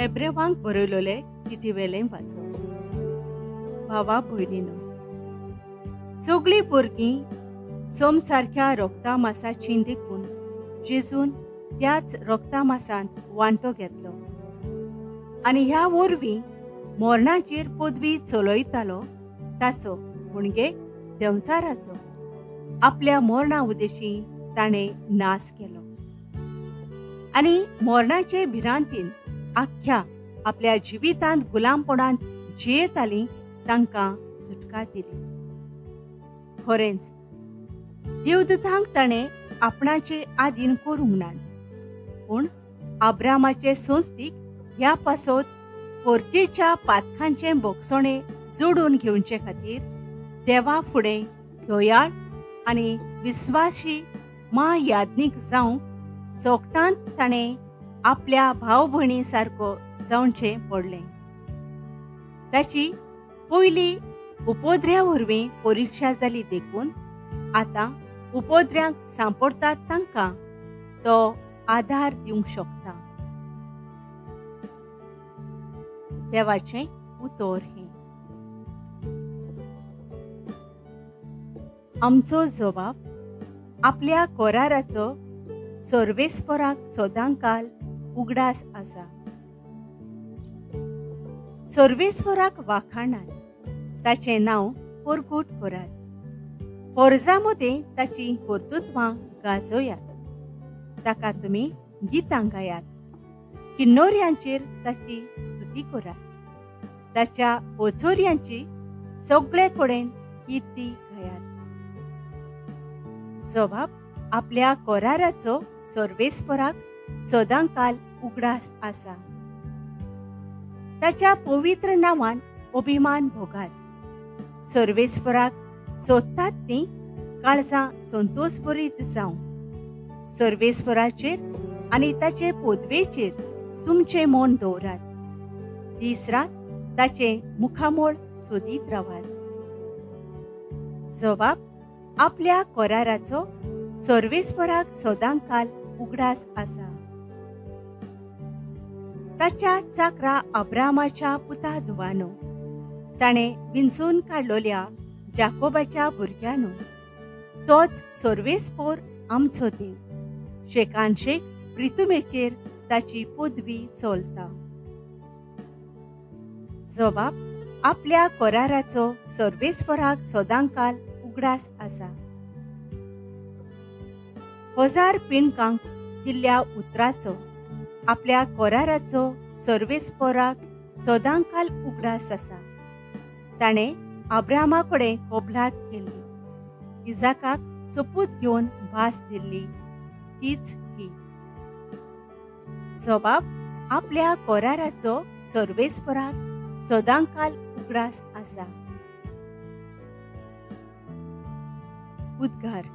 हेब्रेवांक बरयलोले चिटीवेलें वाचप. भावा भयणीनो, सगळीं भुरगीं सोमसारक्या रोगता मासाची देखून जेजून त्याच रोगता मासांत वांटो घेतलो आनी ह्या वरवीं मरणाचेर पदवी चलयतालो ताचो म्हणजे देंवचाराचो आपल्या मरणा उदेशी ताणें नाश केलो आनी मरणाचे भिरांतीन आख्ख्या आपल्या जिवितांत गुलामपणांत जियेतालीं तांकां सुटका दिली. खरेंच देवदूतांक ताणें आपणाचे आदीन करूंक ना, पूण आब्रामाचे संस्थीक ह्या पासत पोरचेच्या पातकांचें बोगसणें जोडून घेवचे खातीर देवा फुडें दयाळ आनी विस्वासी मा याज्ञीक जावंक सोगटांत ताणें आपल्या भाव भयणी सारको जावचें पडलें. ताची पयली उपद्र्या वरवीं परिक्षा जाली देखून आतां उपद्र्यांक सांपडटात तांकां तो आधार दिवंक शकता. देवाचें उतर हें. आमचो जबाब आपल्या कराराचो सर्वेस्पराक सदांकाल उगडास आसा. सर्वेस्पराक वाखाणात, ताचें नांव परगट करात, पोरजा मदें ताचीं कर्तृत्वां गाजयात, ताका तुमी गितां गायात, किन्नोर्यांचेर ताची स्तुती करात, ताच्या ओचोर्यांची सगळे कडेन किर्ती गायात. जबाब आपल्या कराराचो सर्वेस्पराक सदांकाल उगडास आसा. ताच्या पवित्र नांवान अभिमान भोगात. सर्वेस्पराक सोदतात तीं काळजां संतोषभरीत जावं. सर्वेस्पराचेर आनी ताचे पदवेचेर तुमचें मन दवरात. दीस रात ताचें मुखामळ सोदीत रावात. जबाब आपल्या कराराचो सर्वेस्पराक सदांकाल उगडास आसा. ताच्या चाकरा अब्रामाच्या पुता धुवानो, ताणें विंचून काडलोल्या जाकोबाच्या भुरग्यानो, तोच सर्वेस्पोर आमचो देव, शेकान शेक प्रितुमेचेर ताची पदवी चलता. जबाब आपल्या कराराचो सर्वेस्पराक सदांकाल उगडास आसा. हजार पिणकांक दिल्ल्या उतराचो आपल्या कराराचो सर्वेस्पराक सदांकाल उगडास आसा. ताणें आब्रामा कडेन कबलात केल्ली, इजाकाक सोपूत घेवन भास दिल्ली तीच ही. जबाब आपल्या कराराचो सर्वेस्पराक सदांकाल उगडास आसा. उद्गार.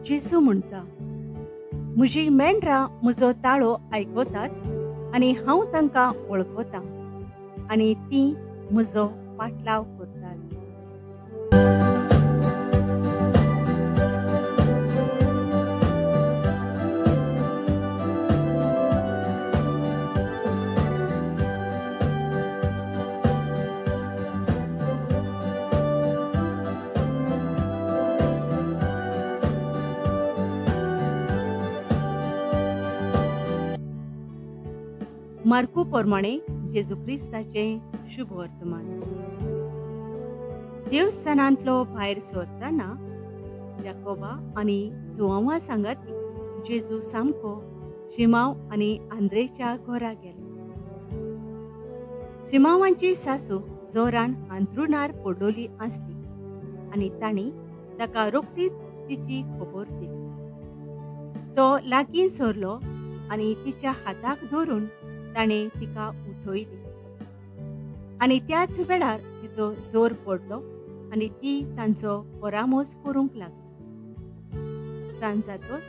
जेजू म्हणटा, म्हजी मेंढरां म्हजो ताळो आयकतात आनी हांव तांकां वळखतां आनी तीं म्हजो पाटलाव करतात. मार्कू प्रमाणे जेजू क्रिस्ताचें शुभ वर्तमान. देवस्थानांतलो भायर सरतना जाकोबा आनी जुआंवा सांगाती जेजू सामको शिमाव आनी आंद्रेच्या घरा गेलो. शिमावांची सासू जोरान हांतरुणार पडलोली आसली आनी तांणी ताका रोखडीच तिची खबर दिली. तो लागीं सरलो आनी तिच्या हाताक धरून ताणें तिका उठयली आनी त्याच वेळार तिचो जोर पडलो आनी ती तांचो परामोस करूंक लागली. सांज जातच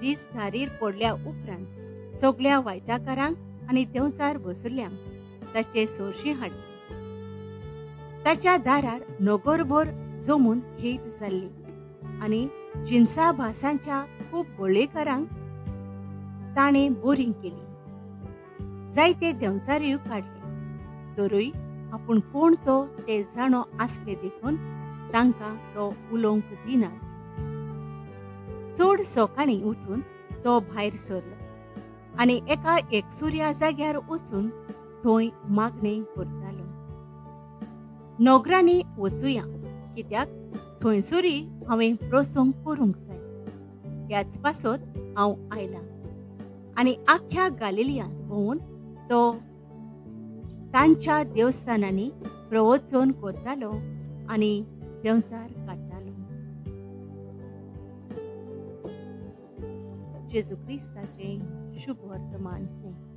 दीस धारीर पडल्या उपरांत सगळ्या वायटाकारांक आनी देंवचार बसुल्ल्यांक ताचे सोरशी हाडले. ताच्या दारार नगरभर जमून खेट जाल्ली आनी जिन्सा भासांच्या खूब बोळेकारांक ताणें बोरींग केली. जायते देंवचारूय काडले, तरूय आपूण कोण तो ते जाणो आसले देखून तांकां तो उलोवंक दिनासलो. चड सकाळीं उठून तो भायर सरलो आनी एका एकसुऱ्या जाग्यार वचून थंय मागणें करतालो. नगरांनी वचुया, कित्याक थंयसरूय हांवें प्रसंग करूंक जाय, ह्याच पासत हांव आयलां. आनी आख्ख्या गालिलियांत भोंवून तो तांच्या देवस्थानांनी प्रवचन करतालो आनी देंवचार काडटालो. जेजू क्रिस्ताचें शुभ वर्तमान हें.